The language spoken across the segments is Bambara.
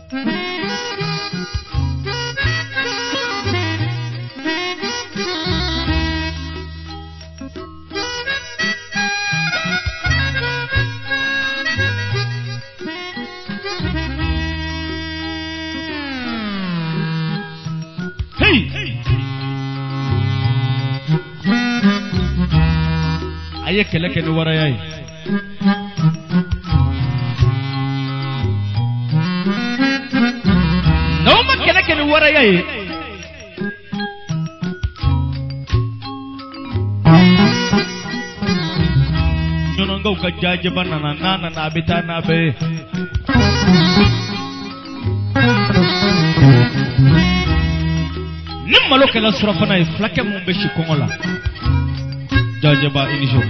Hey! A ye kɛlɛ kɛ ni waraya ye. N'aw ma kɛlɛ kɛ ni waraya ye, ɲɔnɔnkaw ka jajɛba nana, n'a nana a bɛ taa n'a bɛɛ ye. Ni malo kɛla surafana ye, fulakɛ mun bɛ si kɔngɔ la, jajɛba i ni su.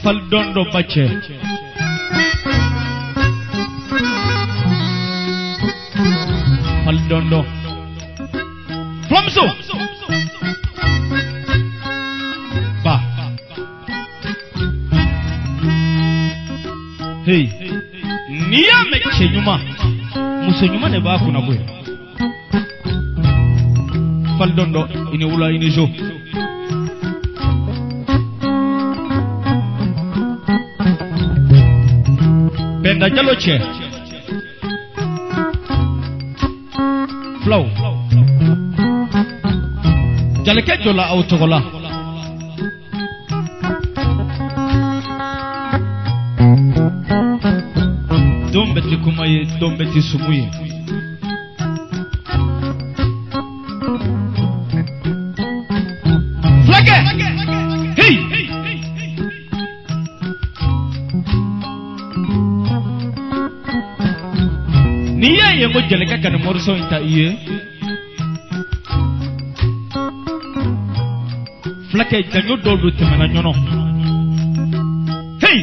Falidɔn dɔ ba cɛ falidɔn dɔ fulamuso ba. Hey, n'i y'a mɛn cɛ ɲuman, muso ɲuman de b'a kunna koyi. Falidɔn dɔ, i ni wula, i ni zo. Bɛnda Jalo cɛ filaw, jalikɛ jɔla aw tɔgɔ la. Don bɛɛ tɛ kuma ye, don bɛɛ tɛ sumu ye. Fulakɛ, hey! N'i y'a ye ko jelikɛ ka nin morceau in ta i ye, fulakɛ, janjo dɔw don tɛmɛna ɲɔnɔ. Hey!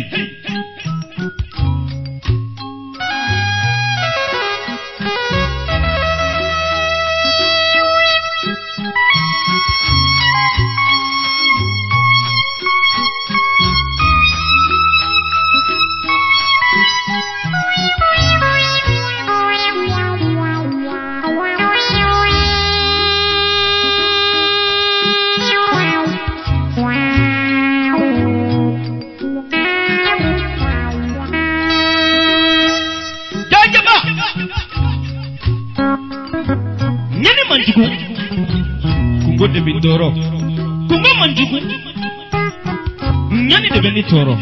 Jajaba, ɲani man jugu, kungo de bɛ tɔɔrɔ. Kungo man jugu, ɲani de bɛ ne tɔɔrɔ.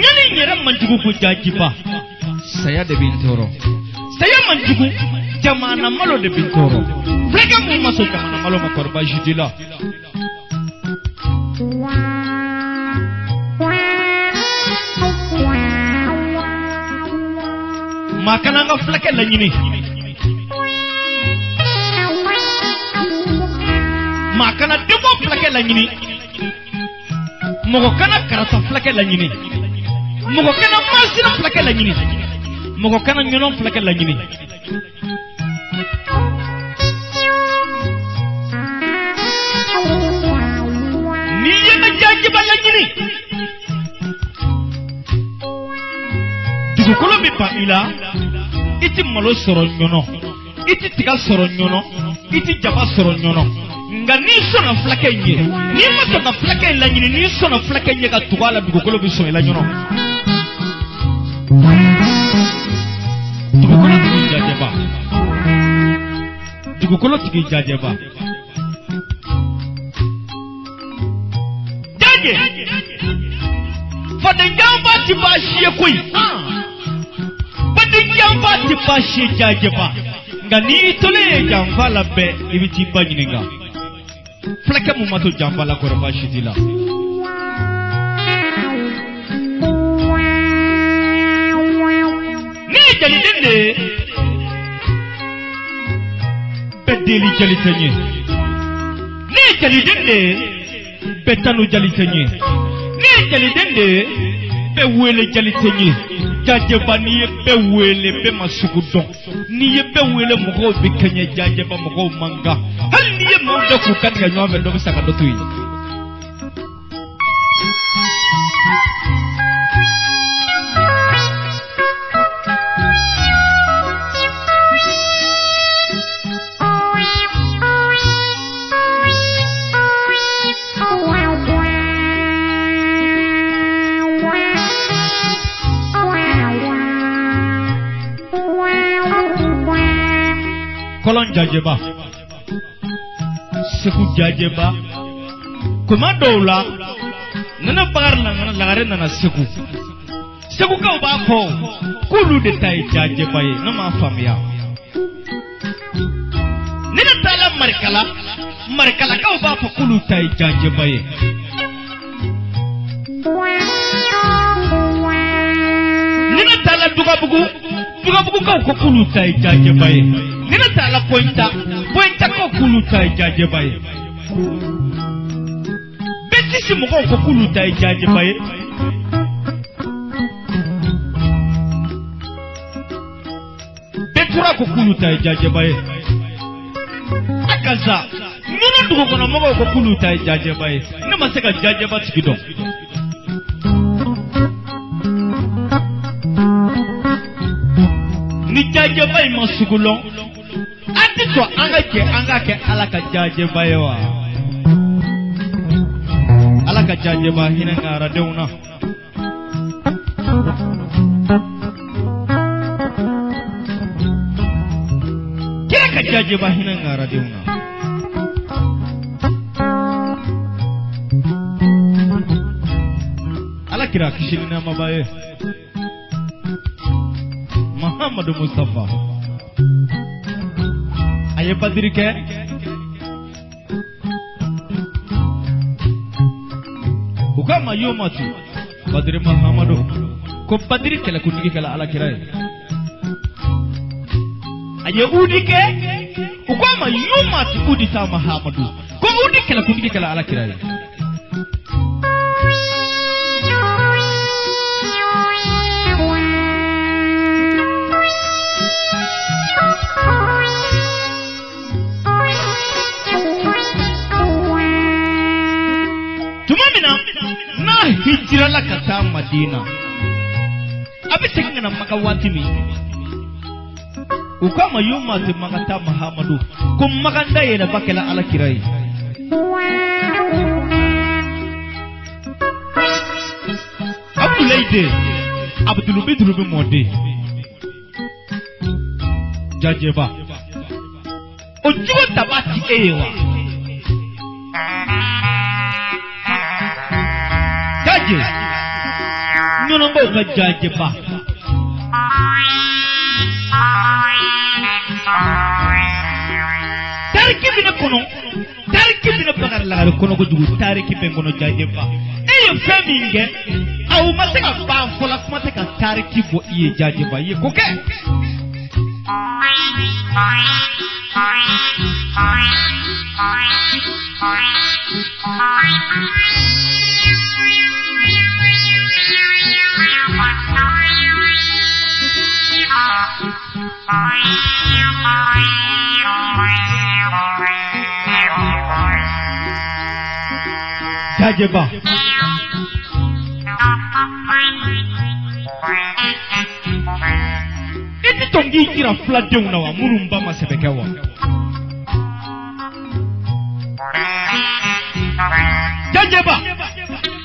Ɲani yɛrɛ man jugu ko jajiba, saya de bɛ n tɔɔrɔ. Saya man jugu, jamana malo de bɛ n tɔɔrɔ. Fulakɛ mun ma sɔn jamana malo ma, kɔrɔ baasi t'i la. Maa kana an ka fulakɛ laɲini, maa kana denbɔ fulakɛ laɲini, mɔgɔ kana karata fulakɛ laɲini, mɔgɔ kana masina fulakɛ laɲini, mɔgɔ kana ɲɔnɔ fulakɛ laɲini. N'i ye n ka jajiba laɲini, dugukolo bɛ ban i la. I ti malo sɔrɔ ɲɔnɔ, i ti tiga sɔrɔ ɲɔnɔ, i ti jaba sɔrɔ ɲɔnɔ. Nka n'i sɔnna fulakɛ in ye, n'i ma sɔn ka fulakɛ in laɲini, n'i sɔnna fulakɛ in ye ka tugu a la, dugukolo bɛ sɔn i la ɲɔnɔ. Dugukolo tigi jajɛba, dugukolo tigi jajɛba, jajɛ faden janfa ti baasi ye koyi, faden janfa ti baasi ye jajɛba. Nka n'i y'i tolen ye janfa la bɛɛ, i bɛ t'i ba ɲininka. Fulakɛ mun ma to janfa la, kɔrɔ baasi t'i la. Ne ye jaliden de ye, bɛɛ deli jali tɛ n ye. Ne ye jaliden de ye, bɛɛ tanu jali tɛ n ye. Ne ye jaliden de ye, bɛɛ wele jali tɛ n ye. Jajɛba, n'i ye bɛɛ wele, bɛɛ ma sugu dɔn. N'i ye bɛɛ wele mɔgɔw bɛ kɛɲɛ jajɛba mɔgɔw man kan. Hali n'i ye maaw da k'u kan tigɛ ɲɔgɔn fɛ dɔ bɛ sa ka dɔ to yen. Kɔlɔn jajɛba segu jajɛba kuma dɔw la nana bakari lagare nana segu segukaw b'a fɔ k'olu de ta ye jajɛba ye ne m'a faamuya ni ne taara marikala marikalakaw b'a fɔ k'olu ta ye jajɛba ye ni ne taara dugabugu dugabugukaw ko k'olu ta ye jajɛba ye ni ne taara poyinta poyintakaw k'olu ta ye jajɛba ye bɛtisi mɔgɔw ko k'olu ta ye jajɛba ye Bɛtura ko k'olu ta ye jajɛba ye a karisa ɲɔnɔ dugu kɔnɔ mɔgɔw ko k'olu ta ye jajɛba ye ne ma se ka jajɛba tigi dɔn. Ni jajɛba in ma sugu lɔn an tɛ sɔn an ka jɛ an k'a kɛ ala ka jajɛba ye wa ala ka jajɛba hinɛ ngaradenw na. Kira ka jajɛba hinɛ ngaradenw na. Ala kira kisi ni nɛɛma b'a ye. Mahamadu Mustafa. A ye badiri kɛ. U k'a ma yomati badiri mahamadu ko badiri kɛlɛkuntigi kɛla ala kira ye a ye udi kɛ u k'a ma yomati udi ta mahamadu ko udi kɛlɛkuntigi kɛla ala kira ye tuma min na n'a hijirala ka taa madina a bɛ segin ka na maka waati min u k'a ma yomati maka taa mahamadu ko makan da yɛlɛba kɛla ala kira ye abudulayi den abudulubi durubi mɔden jajɛba o jogo taba ti e ye wa jaje ɲɔnɔbaw ka jajɛba tariki bɛ ne kɔnɔ tariki bɛ ne bakari lagare kɔnɔ kojugu tariki bɛ n kɔnɔ jajɛba e ye fɛn min kɛ aw ma se ka ban fɔla kuma tɛ ka tariki bɔ i ye jajɛba i ye ko kɛ. Jajɛba. I tɛ tɔn k'i jira filadenw na wa minnu ba ma sɛbɛ kɛ wa? Jajɛba.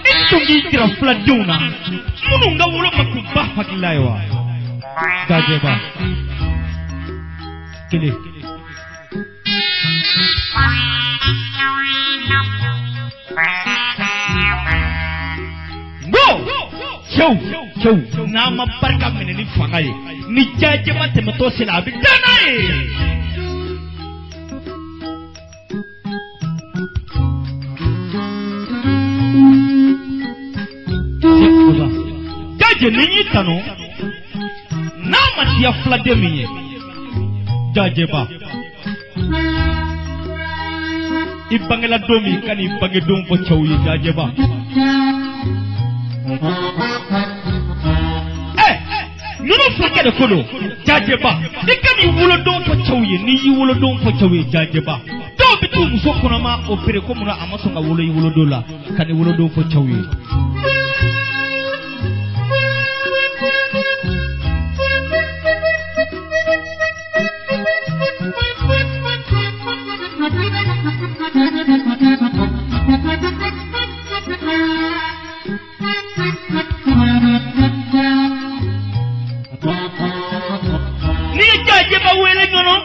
I tɛ tɔn k'i jira filadenw na minnu ka wolo ma k'u ba hakilila ye wa? Jajɛba. Kelen. Go! Cɛw, cɛw, n'a ma barika minɛ ni fanga ye, ni jajɛba tɛmɛtɔ sera a bɛ taa n'a ye. Jaje ni y'i tanu n'a ma diya filaden min ye jajɛba i bangela don min ka n'i bangedon fɔ cɛw ye jajɛba ɛ ninnu fulakɛ de ko don jajɛba. I ka n'i wolodon fɔ cɛw ye, n'i y'i wolodon fɔ cɛw ye jajɛba, dɔw bɛ t'u muso kɔnɔma opéré ko mun na a ma sɔn ka wolo i wolodon la. Ka n'i wolodon fɔ cɛw ye. N'i ye jajɛba wele ɲɔnɔ,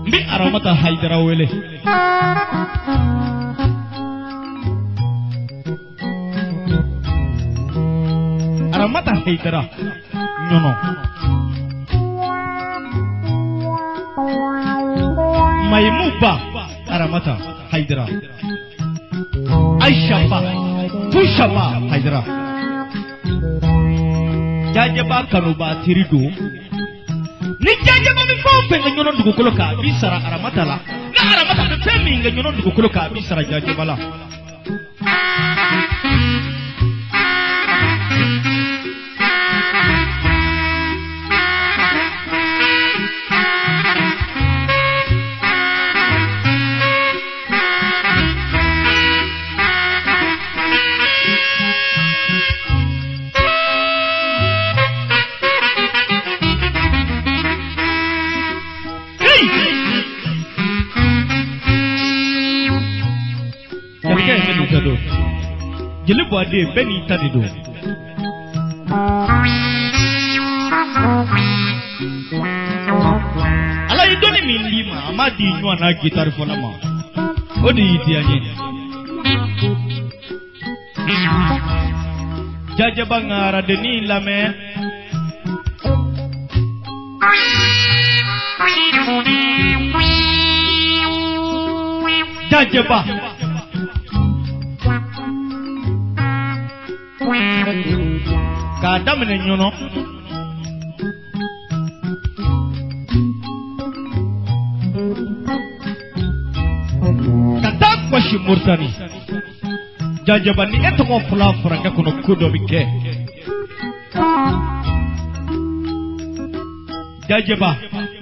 n bɛ Aramata Hayidara wele. Aramata Hayidara ɲɔnɔ. Mayimu ba Aramata Hayidara. Aisha ba Tusha ba Hayidara. Jajɛba kanuba teri don. Ni jajɛba bɛ fɛn o fɛn kɛ ɲɔnɔ dugukolo kan, a b'i sara Aramata la. Ni Aramata bɛ fɛn min kɛ ɲɔnɔ dugukolo kan, a b'i sara jajɛba la. Jelikɛ bɛɛ n'i ta don. Jeli Buwaden bɛɛ n'i ta de don. Ala ye dɔnni min d'i ma, a m'a di ɲɔgɔn na gitari fɔla ma. O de y'i diya n ye. Jajɛba ŋaradennin lamɛn. Jajɛba. K'a daminɛ ɲɔnɔ. Ka taa gosi Moritani. Jajɛba ni e tɔgɔ fɔla furankɛ kɔnɔ ko dɔ bɛ kɛ. Jajɛba,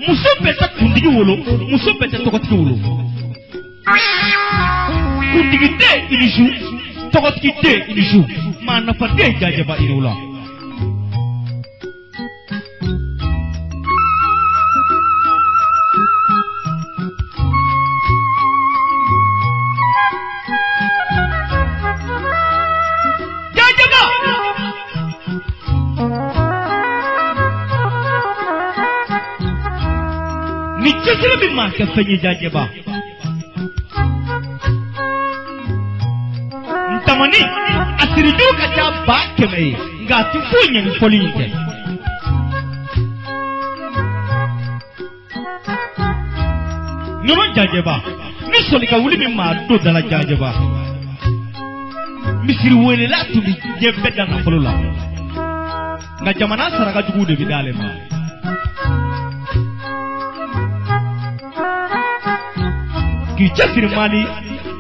muso bɛɛ tɛ kuntigi wolo, muso bɛɛ tɛ tɔgɔtigi wolo. Kuntigi den i ni su, tɔgɔtigi den i ni su, maa nafa den jajɛba i ni wula. Jajɛba! Ni cɛsiri bɛ maa kɛ fɛn ye jajɛba. Ntamani a siriju ka ca 100,000 ye nka a tɛ foyi ɲɛ ni fɔli in tɛ. Ɲɔnɔ jajɛba ni sɔli ka wuli min maa don dala jajɛba. Misiri welela tun bɛ diɲɛ bɛɛ da nafolo la. Nka jamana saraka juguw de bɛ d'ale ma. K'i cɛsiri Mali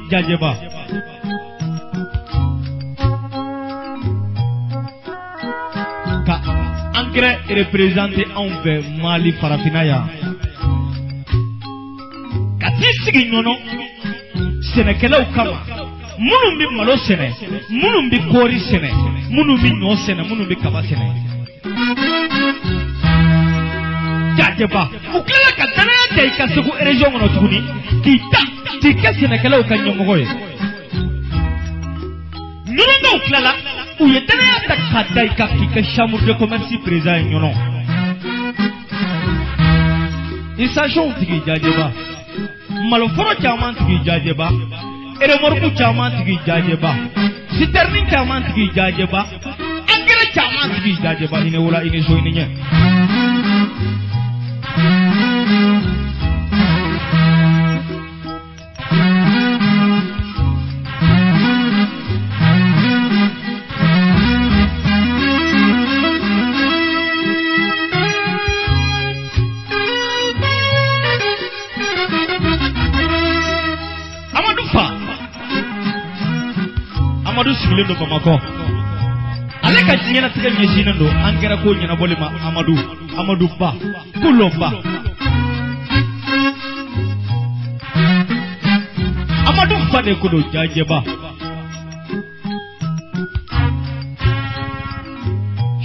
jajɛba. Ka engrais représenté anw fɛ Mali farafinna yan. Ka t'i sigi ɲɔnɔ sɛnɛkɛlaw kama minnu bɛ malo sɛnɛ, minnu bɛ kɔɔri sɛnɛ, minnu bɛ ɲɔ sɛnɛ, minnu bɛ kaba sɛnɛ. Jajɛba, u tilala ka danaya da i kan Segu région kɔnɔ tuguni k'i ta k'i kɛ sɛnɛkɛlaw ka ɲɛmɔgɔ ye. Ɲɔnɔkaw tilala u ye danaya ta k'a da i kan k'i kɛ chambre de commerce président ye Ɲɔnɔ. I station tigi jajɛba, maloforo caman tigi jajɛba, remorque caman tigi jajɛba, citerne caman tigi jajɛba, engrais caman tigi jajɛba. I ni wula, i ni so, i ni ɲɛ. Amadu fa Amadu sigilen. sigilen don Bamakɔ. Ale ka diɲɛlatigɛ ɲɛsinnen don angɛrɛ ko ɲɛnabɔli ma Amadu, Amadu Ba, Kulɔba. Amadu fa de ko don Jajɛba.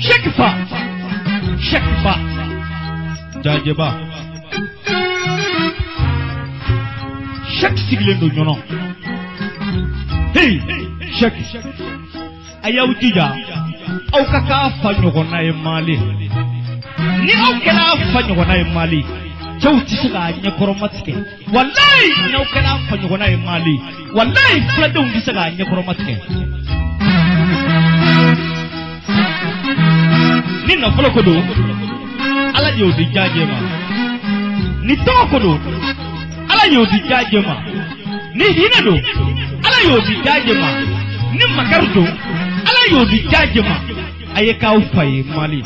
Sɛki fa, Sɛki fa, Jajɛba. Sɛki sigilen don Ɲɔnɔ. Hey, Sɛki. A y'aw jija aw ka k'a fa ɲɔgɔnna ye Mali. Ni aw kɛra a fa ɲɔgɔnna ye Mali, cɛw tɛ se k'a ɲɛkɔrɔma tigɛ. Walayi n'aw kɛra a fa ɲɔgɔnna ye Mali, walayi filadenw tɛ se k'a ɲɛkɔrɔma tigɛ. Ni nafolo ko don, Ala y'o di Jajɛ ma. Ni tɔgɔ ko don, Ala y'o di Jajɛ ma. Ni hinɛ don, Ala y'o di Jajɛ ma. Ni makari don, Ala y'o di Jajɛ ma. A ye k'aw fa ye Mali.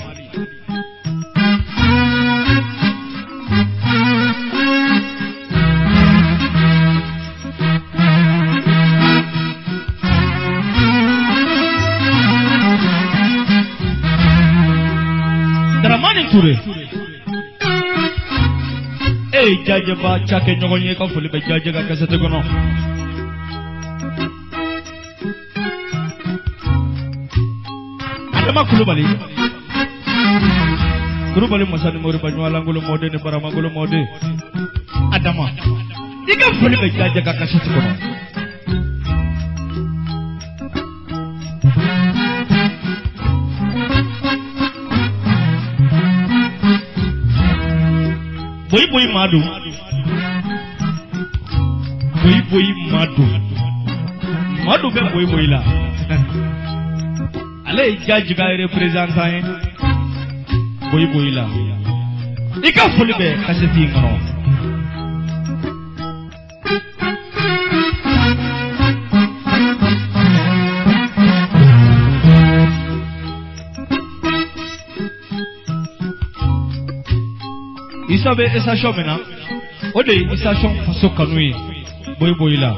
Dramani Ture. E ye Jajɛba cakɛ ɲɔgɔn ye ka foli bɛ Jajɛ ka kasɛti kɔnɔ. Adama Kulubali. Kulubali masa ni moriba ɲɔgɔnlangolo mɔden ni baramangolo mɔden. Adama. I ka foli bɛ Jajɛ ka kasɛti kɔnɔ. Boyi boyi maa don. Boyi boyi maa don. Maa don bɛ boyi boyi la. Ale ye Jaji ka représentant ye. Boyi boyi la. I ka foli bɛ kasɛti in kɔnɔ. Isa bɛ station min na o de ye station faso kanu ye boyi boyi la.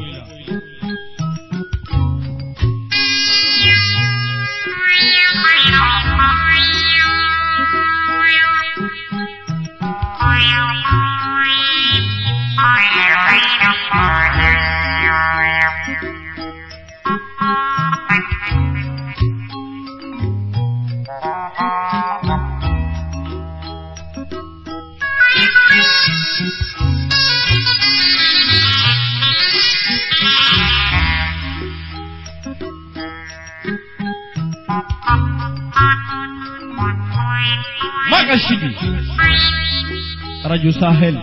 Maka Shidi Radio Sahel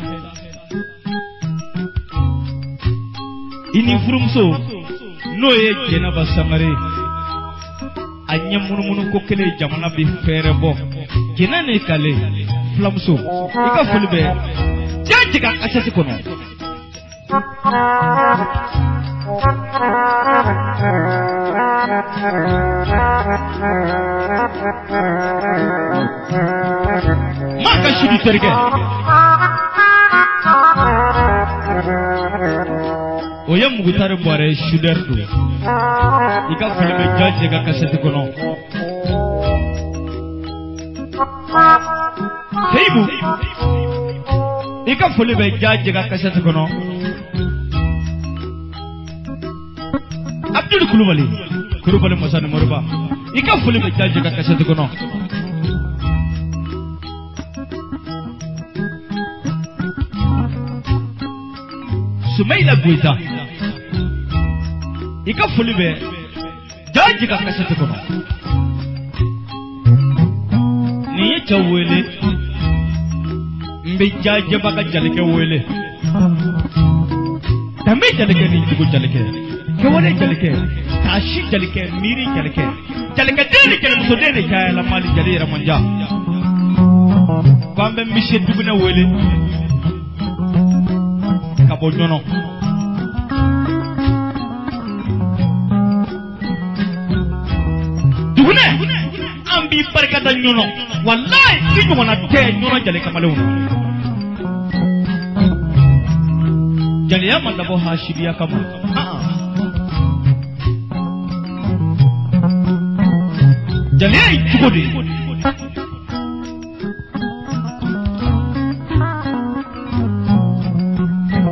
i ni furumuso n'o ye Jɛnɛba Sangare a ɲɛ munumunu ko kelen jamana bɛ fɛɛrɛ bɔ Jɛnɛ ni kale filamuso i ka foli bɛ Jaji ka kasɛti kɔnɔ. Maka Sidi terikɛ o ye Mugutari Bɔrɛ sudɛri don i ka foli bɛ Jaji ka kasɛti kɔnɔ. Seyibu i ka foli bɛ Jaji ka kasɛti kɔnɔ. Abdul Kulubali Kulubali masa ni moriba i ka foli bɛ Jaji ka kasɛti kɔnɔ. Sumayila Goyita i ka foli bɛ Jaji ka kasɛti kɔnɔ. Nin ye cɛw wele n bɛ Jajɛba ka jalikɛ wele danbe jalikɛ ni jogo jalikɛ kɛwale jalikɛ taasi jalikɛ miiri jalikɛ jalikɛ den ni jalimusoden de cayala Mali jali yɛrɛ man ja ko an bɛ Mise Dugunɛ wele ka bɔ Ɲɔnɔ. Dugunɛ an b'i barika da Ɲɔnɔ walayi i ɲɔgɔnna tɛ Ɲɔnɔ jali kamalenw na. Jaliya ma dabɔ hasidiya kama. Jeliya ye cogo de ye.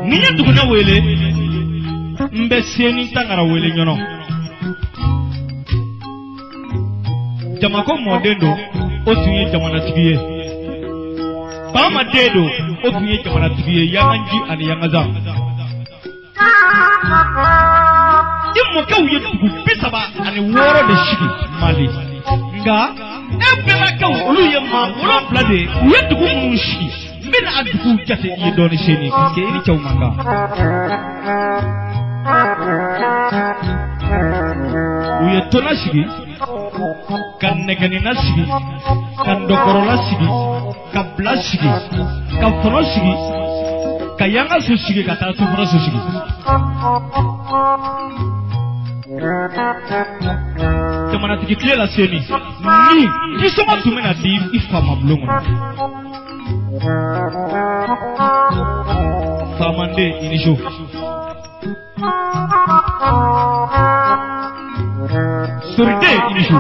Ni n ye Duguna wele, n bɛ Seni Tangara wele ɲɔnɔ. Jamako mɔden don, o tun ye jamanatigi ye. Bama den don, o tun ye jamanatigi ye Yanganji ani Yangaza. I mɔkɛw ye dugu 36 de sigi Mali, nka e bɛnbakɛw olu ye maa 7 de ye. U ye dugu minnu sigi, n bɛna a duguw jate i ye dɔɔnin sini, parce que i ni cɛw man kan. U ye Tona sigi, ka Nɛgɛnina sigi, ka Ndɔkɔrɔla sigi, ka Bila sigi, ka Fɔnɔ sigi, ka Yangaso sigi, ka taa Tufaraso sigi. Jamanatigi tile la seni ni disɔngɔ tun bɛna di i faama bulon kɔnɔ. Faamanden i ni su. Soriden i ni su.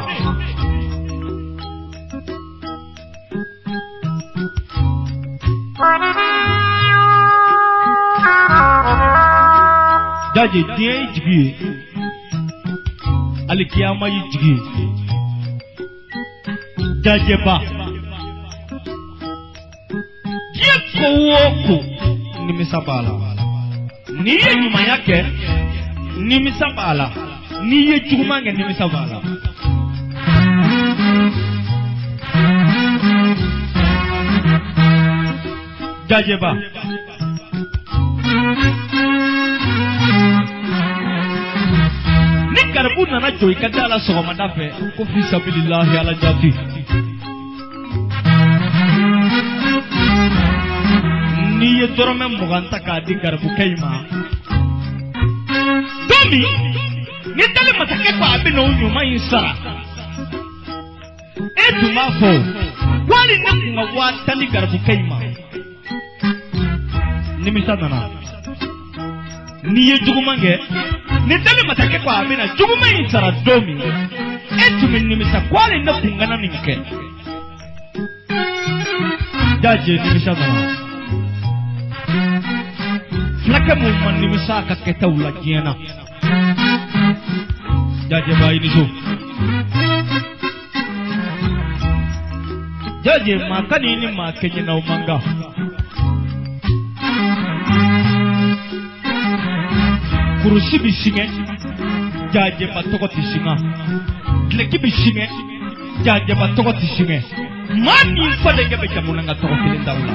Jaje, diɲɛ ye jigi ye, alikiyama ye jigi ye. Jajɛba, diɲɛ ko o ko, nimisa b'a la. N'i ye ɲumanya kɛ, nimisa b'a la. N'i ye juguman kɛ, nimisa b'a la. Jajɛba, ni garibu nana jɔ i ka da la sɔgɔmada fɛ ko fisabililahi, ala jati, n'i ye dɔrɔmɛ 20 ta k'a di garibukɛ in ma don min, ni dali masakɛ ko a bɛ na o ɲuman in sara, e tun b'a fɔ ko hali ne tun ka 10,000 di garibukɛ in ma. Nimisa nana. N'i ye juguman kɛ, ni dali masakɛ ko a bɛna juguman in sara don min, e tun bɛ nimisa ko hali ne kun kana nin kɛ. Jaje, nimisa nana. Fulakɛ mun ma nimisa a ka kɛtaw la diɲɛ na, jajɛba i ni so. Jaje, maa ka n'i ni maa kɛɲɛ na, o man kan. Kurusi bi siŋɛ, jajɛba tɔgɔ ti siŋa. Dileki bi siŋɛ, jajɛba tɔgɔ ti siŋɛ. Maa min fadenkɛ bɛ jamu na ka tɔgɔ kelen da o la.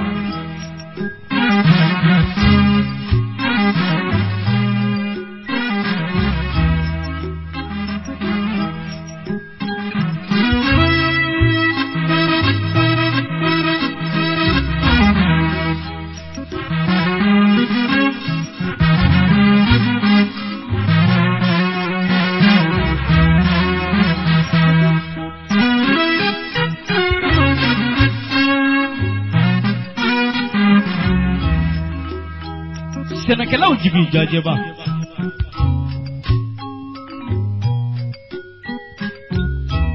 Sɛnɛkɛlaw jigi, jajɛba.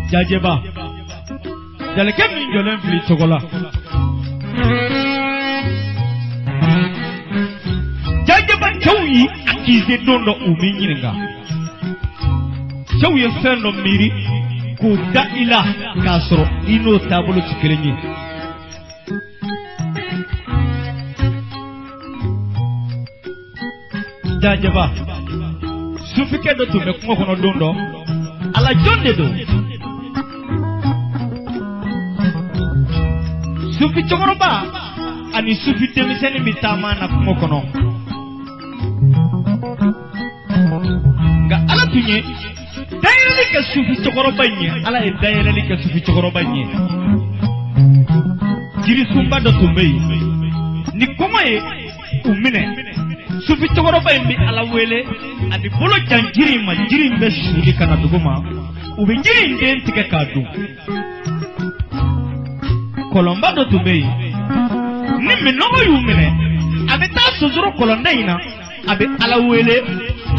Jajɛba, jelikɛ min jɔlen fili cogo la, jajɛba, cɛw y'i accusé don dɔ, u m'i ɲininka. Cɛw ye fɛn dɔ miiri k'o da i la k'a sɔrɔ i n'o taabolo tɛ kelen ye. Jajɛba, sufikɛ dɔ tun bɛ kungo kɔnɔ don dɔ, ala jɔn de don. Sufi cɛkɔrɔba ani sufi denmisɛnnin bɛ taama na kungo kɔnɔ, nka ala tun ye dayɛlɛli kɛ sufi cɛkɔrɔba in ye. Ala ye dayɛlɛli kɛ sufi cɛkɔrɔba in ye. Jirisunba dɔ tun bɛ yen ni kɔngɔ ye u minɛ. Sufi cɛkɔrɔba in bɛ ala wele, a bɛ bolo jan jiri in ma, jiri in bɛ suli ka na dugu ma, u bɛ jiri in den tigɛ k'a dun. Kɔlɔnba dɔ tun bɛ yen, ni minnɔgɔ y'u minɛ, a bɛ taa sonsoro kɔlɔnda in na, a bɛ ala wele,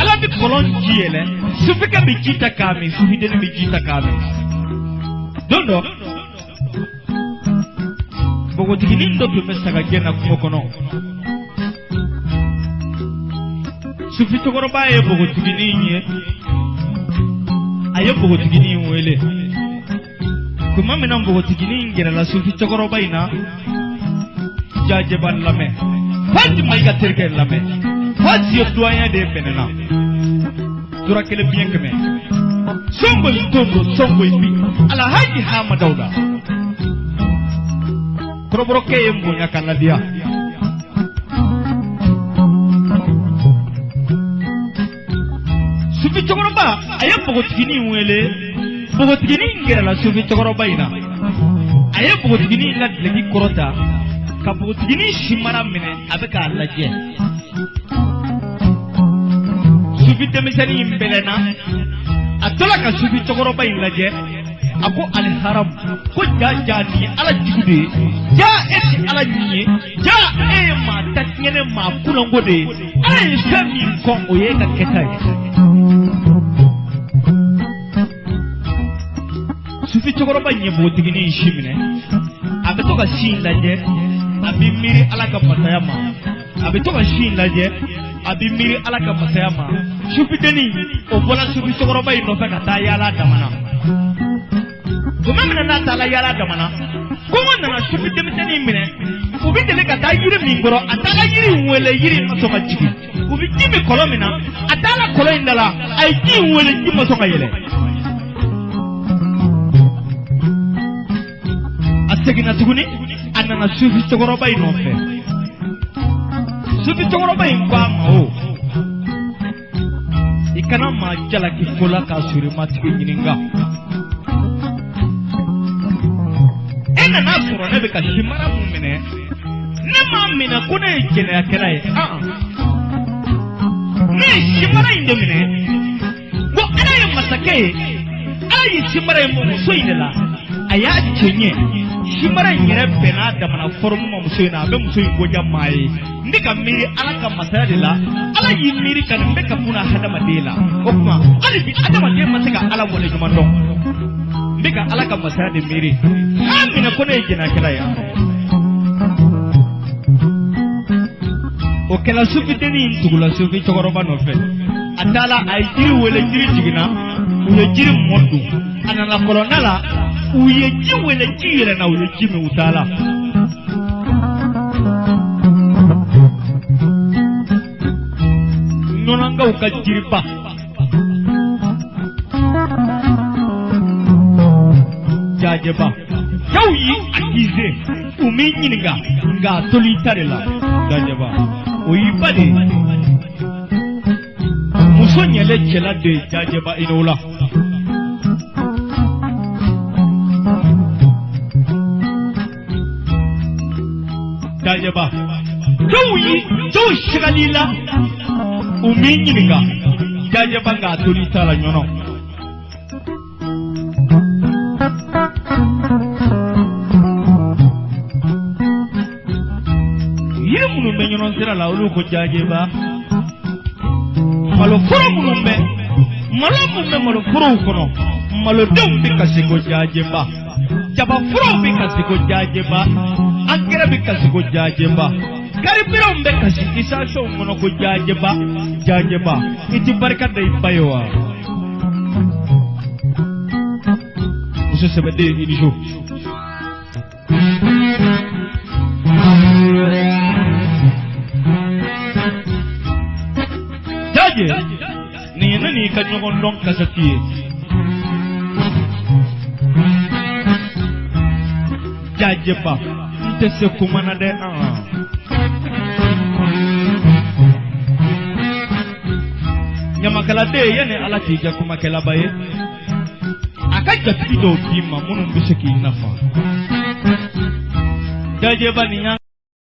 ala bɛ kɔlɔn ji yɛlɛ, sufikɛ bɛ ji ta k'a min, sufidennin bɛ ji ta k'a min. Don dɔ, npogotiginin dɔ tun bɛ sagagɛn na kungo kɔnɔ. Sufi cɛkɔrɔba ye npogotiginin ye, a ye npogotiginin wele. Tuma min na npogotiginin gɛrɛla sufi cɛkɔrɔba in na, jajɛba lamɛn, Fati Mayiga terikɛ lamɛn. Fati ye doyen de ye Bɛnɛna. Tura kelen biɲɛ kɛmɛ. Songo in tondo, songo in bi. Alhaji Hama Dawuda. Kɔrɔbɔrɔkɛ ye n bonya ka ladiya. Sufi cɛkɔrɔba a ye npogotiginin wele. Npogotiginin gɛrɛla sufi cɛkɔrɔba in na. A ye npogotiginin ka dulɔki kɔrɔta ka npogotiginin simara minɛ, a bɛ k'a lajɛ. Sufi denmisɛnnin in bɛlɛnna, a tola ka sufi cɛkɔrɔba in lajɛ, a ko aliharamu, ko ja ja nin ye ala jugu de ye, ja e ti ala ɲin ye, ja e ye maa tatiɲɛnen, maa kunnango de ye. Ala ye fɛn min kɔn, o ye e ka kɛta ye. Sufi cɛkɔrɔba in ye npogotiginin in si minɛ, a bɛ to ka si in lajɛ, a bɛ miiri ala ka masaya ma. A bɛ to ka si in lajɛ, a bɛ miiri ala ka masaya ma. Sufidennin o bɔra sufi cɛkɔrɔba in nɔfɛ ka taa yaala damana. Tuma min na n'a taara yaala damana, kɔngɔ nana sufi denmisɛnnin minɛ. U bɛ deli ka taa yiri min kɔrɔ, a taara yiri in wele, yiri in ma sɔn ka jigin. U bɛ ji min kɔlɔn min na, a taara kɔlɔn in da la, a ye ji in wele, ji ma sɔn ka yɛlɛ. A seginna tuguni, a nana sufi cɛkɔrɔba in nɔfɛ. Sufi cɛkɔrɔba in ko a ma, o i kana maa jalaki ko la k'a sɔrɔ i m'a tigi ɲininka. E nana sɔrɔ ne bɛ ka simara mun minɛ, ne m'a minɛ ko ne ye jɛnɛyakɛla ye. Ne ye simara in de minɛ ko ala ye masakɛ ye. Ala ye simara in bɔ muso in de la, a y'a cɛ ɲɛ. Simara in yɛrɛ bɛnn'a damana forme ma muso in na, a bɛ muso in goja maa ye. N bɛ ka miiri ala ka masaya de la. Ala y'i miiri ka nin bɛɛ kɛ buna hadamaden la. O tuma hali bi hadamaden ma se ka ala waleɲuman dɔn. N bɛ ka ala ka masaya de miiri. N'a minɛ ko ne ye jɛnɛyakɛla ye. O kɛla, sufidennin in tugula sufi cɛkɔrɔba nɔfɛ. A taala, a ye jiri wele, jiri jiginna, u ye jiri mɔ dun. A nana kɔlɔnda la, u ye ji wele, ji yɛlɛnna, u ye ji min, u taala. Ɲɔnɔnkaw ka jiriba jajɛba, cɛw y'i accusé, u m'i ɲininka, nka a tol'i ta de la. Jajɛba, o y'i ba de ye. Muso ɲɛlen cɛla de ye. Jajɛba, i n'o la. Jajɛba, dɔw yi dɔw sigal'i la, u m'i ɲininka. Jajɛba, nka a tol'i ta la ɲɔnɔ. Yiri minnu bɛ ɲɔnɔ sira la, olu ko jajɛba. Maloforo minnu bɛ, malo minnu bɛ maloforow kɔnɔ, malodenw bɛ kasi ko jajɛba. Jabaforow bɛ kasi ko jajɛba. Angɛrɛ bɛ kasi ko jajɛba. Karibiranw bɛ kasi isansɔnw kɔnɔ ko jajɛba. Jajɛba, i ti barika da i ba ye wa? Muso sɛbɛden, i ni su. Jaje, nin ye ne n'i ka ɲɔgɔn dɔn kasɛti ye. Jajɛba, n tɛ se kuma na dɛ. Ɲamakaladen, yanni ala k'i kɛ kumakɛlaba ye, a ka jatigi dɔw d'i ma minnu bɛ se k'i nafa. Jajɛba, nin y'an